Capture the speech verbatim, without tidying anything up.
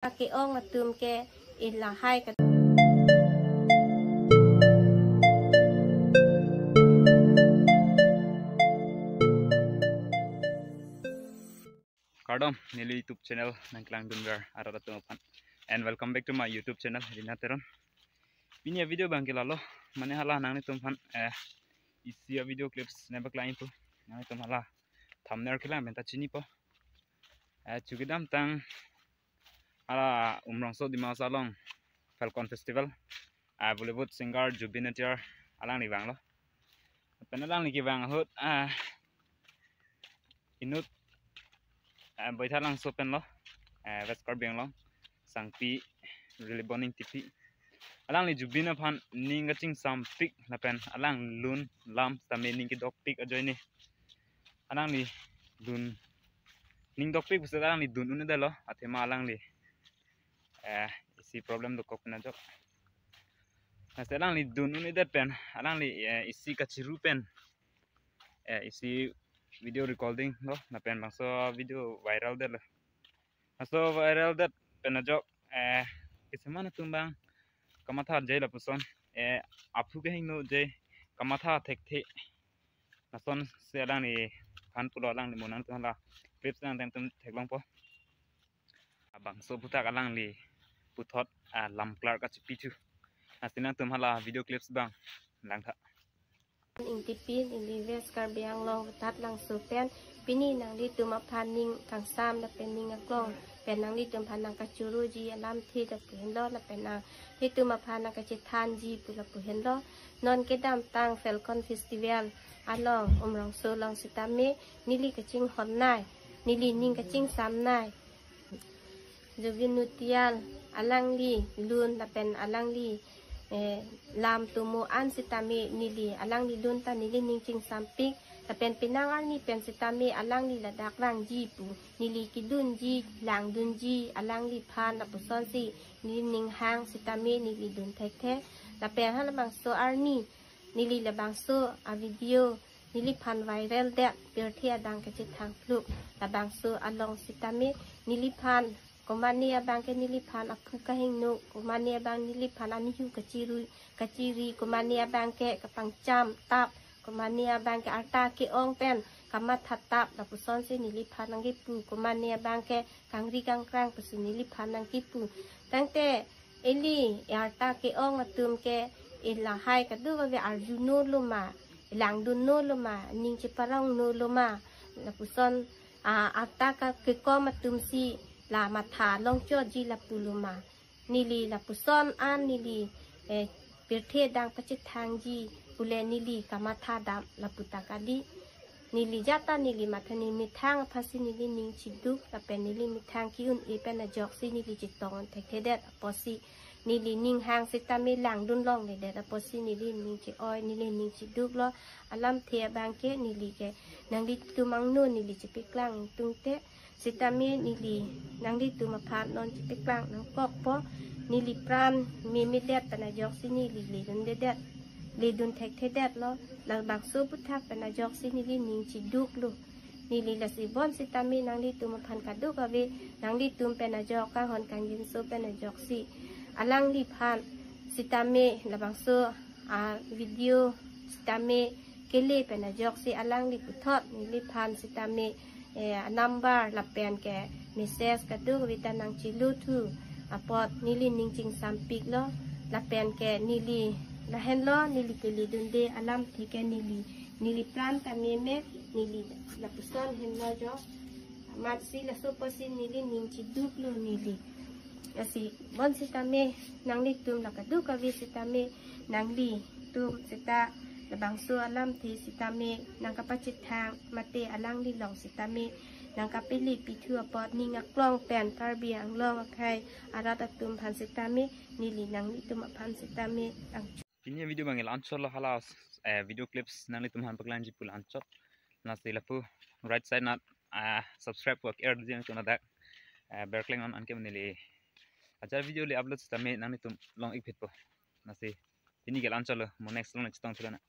Ke-ong atum ke ilahai ka. Kardom, neli YouTube channel nangkelangdunver arat atum aphan. And welcome back to my YouTube channel, Rina Teron. Pini a-video abang ke lalo, mane hala nanglitum aphan, eh, isi a-video clips nangpaklang-ikpo. Nanglitum hala thumbnail kelang pen ta chinipo. Eh, chukidamtang hala Umrongso Dima Hasao along Falcon Festival, ah, Bollywood singer Zubeen Nautiyal alangli vanglo. Pen alangli kevang ahut, ah, inut, ah, Baithalangso penlo, ah, West Karbi Anglong, Sangpi Rilibon Engtipi. Alangli Zubeen aphan ning kachingsampik lapen alang lun lam sitame ning kedokpik ajoine alangli dun, ning dokpik pusi alangli dun un-edetlo, athema alangli, eh, isi problem dokok pen ajok. Lasi alangli dun un-edet pen alangli, eh, isi kachiru pen, eh, isi video recording lo, lapen bangso video viral detlo. Laso viral det pen ajok, eh, keseman atum abang kamatha jai lapuson, eh, aphu kehingno jai kamatha thekthe. Lasonsi alangliphan pulo, alangli mo, nangtum hala clips nangtum theklongpo. Labangso aphuthak alangli puthot, ah, lamklar kachipithu. Lasi nangtum hala video clips abang langtha. Engtipi, neli West Karbi Anglong Tathlangso pen, pini nanglitum aphan ning kangsam lapen ning aklong pen nanglitum aphan nangkachiruji alamthe lapu henlo, lapen nanglitum aphan nangkachethanji pu lapu henlo. Non kedamtang Falcon Festival along Umrongso along sitame neli kachinghonnei, neli ning kachingsamnei Zubeen Nautiyal alangli lun lapen alangli, eh, lam tomo an sitame neli alangli lun ta neli ning chingsampik, lapen penang arni pen sitame alangli ladak vangji pu neli kedunji, langdunji alangliphan lapusonsi neli ning hang sitame neli dun thekthe. Lapen halabangso arni neli labangso a-video neliphan viral det, pirthe adang kachethang phluk. Labangso along sitame neliphan komane abang ke neliphan aphu kahingno, komane abang neliphan anihu kachiri, kachiri, komane abang ke kapangcham tap, komane abang ke arta ke-ong pen kamatha tap, lapusonsi neliphan nangkepu, komane abang ke kangri kangkrang pusi neliphan nangkepu. Tangte ili arta ke-ong atum ke ilahai kadokave arjuno loma, langdunno loma, ning cheparongno loma, lapuson, ah, arta ka kekom atumsi la matha longchotji lapu loma. Neli lapuson an neli, eh, pirthe adang pachethangji pule neli kamatha dam lapu ta kali. Neli jata neli matha, neli methang aphansi neli ning chiduk, lapen neli methang ki-un-e pen ajoksi neli chetong thekthedet apotsi neli ning hang sitame langdun longledet apotsi neli ning che-oi, neli ning chiduklo. Alamthe abang ke neli ke nanglitum angno neli chepaklang tungte, sitame neli nanglitum aphan non chepaklang nangkokpo. Neli pran memedet pen ajoksi neli ledundedet, ledun thekthedetlo. Labangso aphuthak pen ajoksi neli ning chiduklo. Neli lasi bon sitame nanglitum aphan kadokave, nanglitum pen ajok, kanghon kangjinso pen ajoksi alangliphan sitame labangso a-video sitame kele pen ajoksi alangli puthot neliphan sitame, eh, number lapen ke message kadokave ta nangcheluthu apot neli ning chingsampiklo. Lapen ke neli lahenlo, neli keledunde alamthe ke neli, neli pran ta meme, neli lapuson henlo jo. Amatsi laso apotsi neli ning chiduklo neli. Lasi bon sitame nanglitum la kadokave sitame nanglitum sita labangso alamthe sitame nangkapachethang mate alangli along sitame nangkapele pithu apot ning aklong pen Karbi Anglong akhei arat atum aphan sitame neli nanglitum aphan sitame ang. Pini video abang la-anchotlo, hala, eh, video clips nanglitum aphan paklangji pu la-anchot. Lasi lapu right side nat, ah, subscribe pu er ding tuna dak, ah, berkleng non, anke neli ajat video le upload sitame nanglitum long-ikphitpo. Lasi pini ke la-anchotlo, mo next along chetongthu lonang.